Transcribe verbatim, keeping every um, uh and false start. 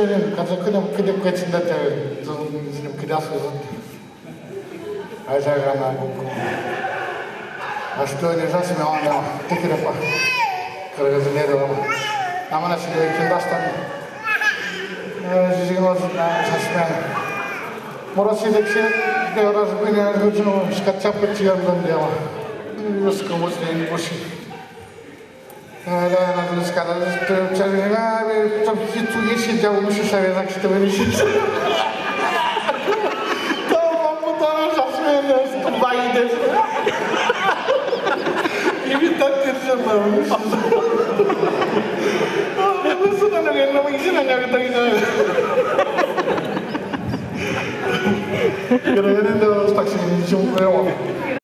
силёнин, казак кыдем, кыдем кэтсин да тэ, зын, зынем кыдас зын. Азьлана куку. А что не жасмён, текирепа. Кыргызын эдилама. Намана силён кин дастан. Э, зизигин оз, а, жасмён. Мороз сидексе, де раз быне, раз быне, скачап, пытьён, дела. Юско, вот, не, не, не.